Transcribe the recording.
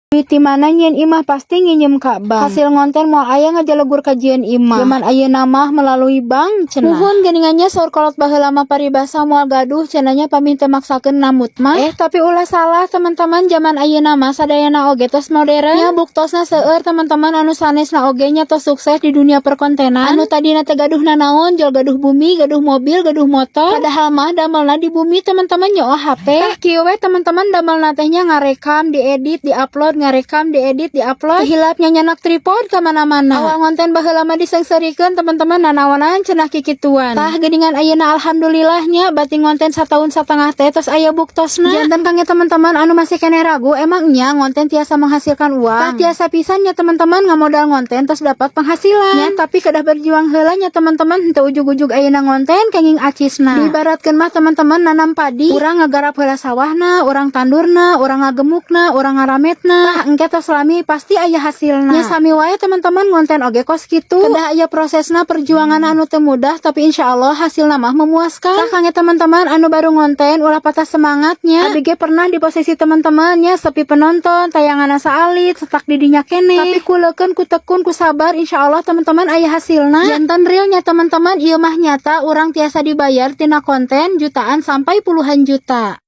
Duit ti mana nyieun imah? Pasti nginjem ka bank. Hasil ngonten moal aya ngajalegur ka jieun imah. Zaman ayeuna mah melalui bank cenah. Muhun geuningan nya, saur kolot baheula mah paribasa moal gaduh cenah nya pami teu maksakeun namut mah. Eh, tapi ulah salah, teman-teman, zaman ayeuna mah sadayana oge tos modern. Nya, buktosna seueur teman-teman anu sanesna oge nya tos sukses di dunia perkontenan. Anu tadina teu gaduh nanaon, jol gaduh bumi, gaduh mobil, gaduh motor. Padahal mah damelna di bumi, teman-teman, nyoah HP. Tah, kieu we, teman-teman, damelna teh nya ngarekam, diedit, diupload, ngarekam, diedit, diupload. Hilap nya nyandak tripod ka mana-mana. Awal ngonten baheula mah diseungseurikeun, teman-teman, nanaonan cenah kikituan. Tah, geuningan ayeuna alhamdulillahnya bati ngonten satahun satengah teh tos aya buktosna. Janten kangge teman-teman anu masih keneh ragu, emang nya ngonten tiasa menghasilkan uang? Tah, tiasa pisan nya, teman-teman, ngamodal ngonten tos dapat penghasilan. Nya, tapi kedah berjuang heula nya, teman-teman, henteu ujug-ujug ayeuna ngonten kenging acisna. Diibaratkeun mah, teman-teman, nanam padi, urang ngagarap heula sawahna, urang tandurna, urang ngagemukna, urang ngarametna. Tah, engke tos lami pasti aya hasilna. Nya, sami wae, teman-teman, ngonten oge kos kitu. Kedah aya prosesna, perjuangan anu teu mudah, tapi insya Allah hasilna mah memuaskan. Tah, kangge teman-teman anu baru ngonten, ulah patah semangatnya. Abi ge pernah di posisi teman-teman nya, sepi penonton, tayangan saalit, setak didinya keneh. Tapi ku leukeun, ku tekun, ku sabar, insya Allah teman-teman aya hasilna. Janten realnya, teman-teman, ieu mah nyata urang tiasa dibayar tina konten jutaan sampai puluhan juta.